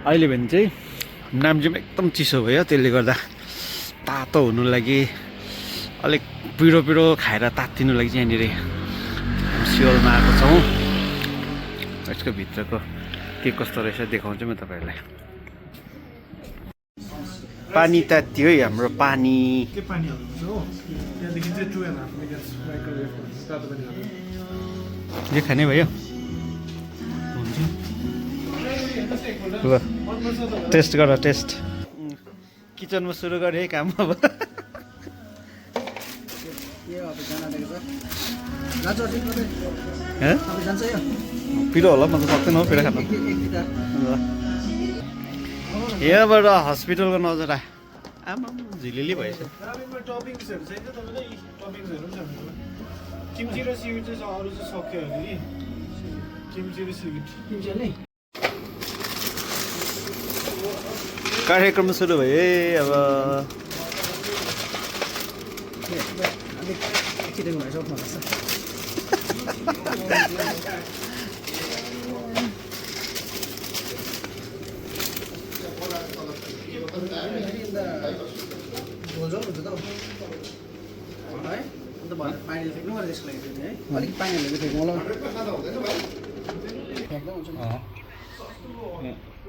अहिले भने चाहिँ नाम्चीमा एकदम चिसो भयो, त्यसले गर्दा तातो हुनु लागि अलिक पिरो पिरो खाएर तात्तिनु लागि चाहिँ यहाँनिर सियोलमा आएको छौँ। यसको भित्रको के कस्तो रहेछ देखाउँछु म तपाईँहरूलाई। पानी तात्यो है हाम्रो पानी। के पानी हाल्नुहुन्छ हो त्यहाँदेखि चाहिँ 2.5 मिनट माइक्रोवेभ तातो पानी हाल्नु। जे खाने भयो ल टेस्ट गर टेस्ट। किचनमा सुरु गरे है काम अब। पिरो होला म त सक्दैन हौ पिरो खानु। यहाँबाट हस्पिटलको नजरा आमा झिलिली भएछ। टपिङ्सहरू चाहिँ तपाईँलाई टपिङ्सहरू पनि छ मेरोमा। किम्ची र सिविट चाहिँ अरू चाहिँ सक्यो अहिले नि। किम्ची र सिविट कार्यक्रम सुरु भयो है अब।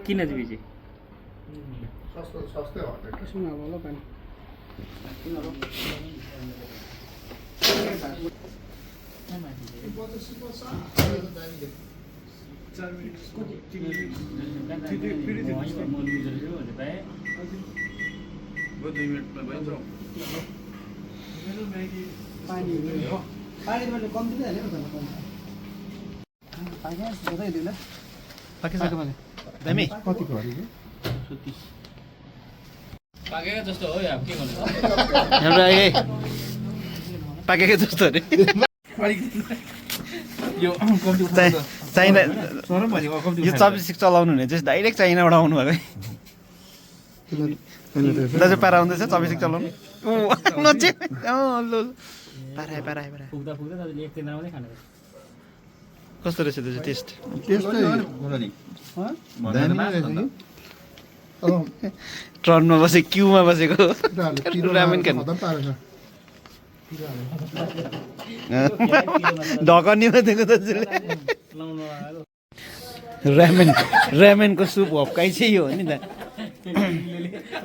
किन चाहिँ बिजी दामी कतिको पाकेको जस्तो हो अब के गर्नु हाम्रो आए पाकेको जस्तो अरे यो कम्ती चाइना सरम भनेको कम्ती यो चपस्टिक चलाउनु हुने चाहिँ डाइरेक्ट चाइनाबाट आउनु भएको है। दाजु पारा आउँदैछ चपस्टिक चलाउनु। पाराए पाराए पाराए पुग्दा पुग्दा दाजुले एक दिन राम्रै खानु कस्तो रहेछ दाजु टेस्ट? ट्रनमा बसेको क्युमा बसेको रामेन खानु ढकनीमा दिएको दाजुले। रामेनको सुप हप्काइ चाहिँ यो हो नि त।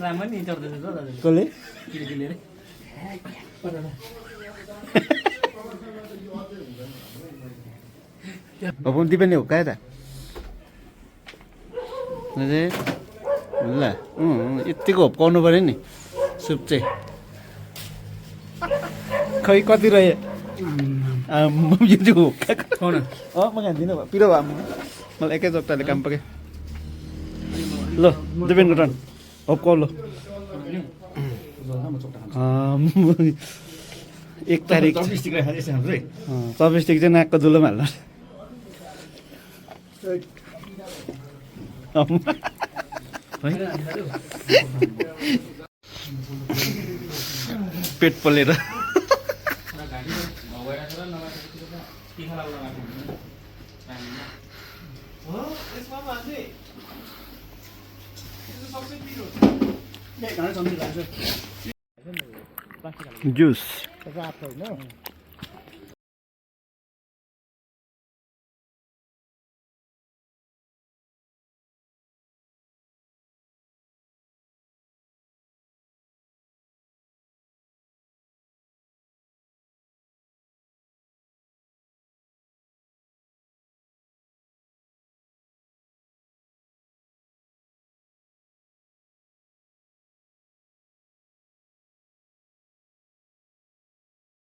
राम्रै नि चढ्दैछ त दाजु कसले? किलेले हप्काउँदै पनि हुक्कायो त ल। यत्तिको हप्काउनु पऱ्यो नि सुप चाहिँ। खै कति रह्यो यो चाहिँ हुक्काएको। म खाँदिनँ पिरो भयो मलाई एकै चट्टाले काम पाक्यो। ल दिपेनको टर्न हप्काउ ल। 1 तारिक चपस्टिक चाहिँ नाकको दुलोमा हाल्नु। पेट पोलेर जुस